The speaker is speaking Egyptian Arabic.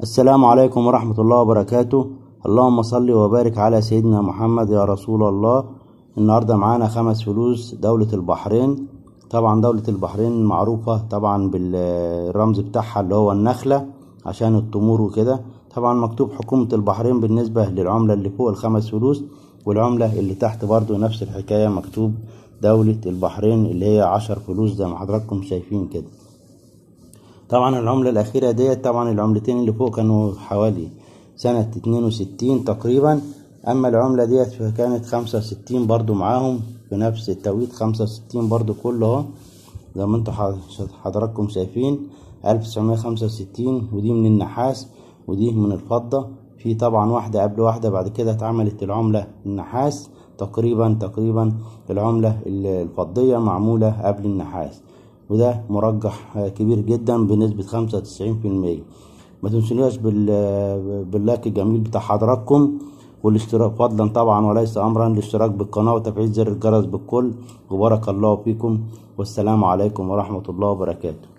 السلام عليكم ورحمة الله وبركاته. اللهم صل وبارك على سيدنا محمد يا رسول الله. النهاردة معانا 5 فلوس دولة البحرين. طبعا دولة البحرين معروفة طبعا بالرمز بتاعها اللي هو النخلة عشان التمور وكده. طبعا مكتوب حكومة البحرين بالنسبة للعملة اللي فوق ال5 فلوس، والعملة اللي تحت برضو نفس الحكاية مكتوب دولة البحرين اللي هي 10 فلوس زي ما حضراتكم شايفين كده. طبعا العملة الأخيرة ديت، طبعا العملتين اللي فوق كانوا حوالي سنة 62 تقريبا، أما العملة ديت فكانت 65 برضو معاهم في نفس التوقيت، 65 برضو كله اهو زي ما انتوا حضراتكم شايفين 1965. ودي من النحاس ودي من الفضة. في طبعا واحدة قبل واحدة، بعد كده اتعملت العملة النحاس تقريبا العملة الفضية معمولة قبل النحاس، وده مرجح كبير جدا بنسبة 95%. ما تنسوناش باللايك الجميل بتاع حضراتكم والاشتراك فضلا طبعا وليس امرا، الاشتراك بالقناة وتفعيل زر الجرس بالكل. وبارك الله فيكم، والسلام عليكم ورحمة الله وبركاته.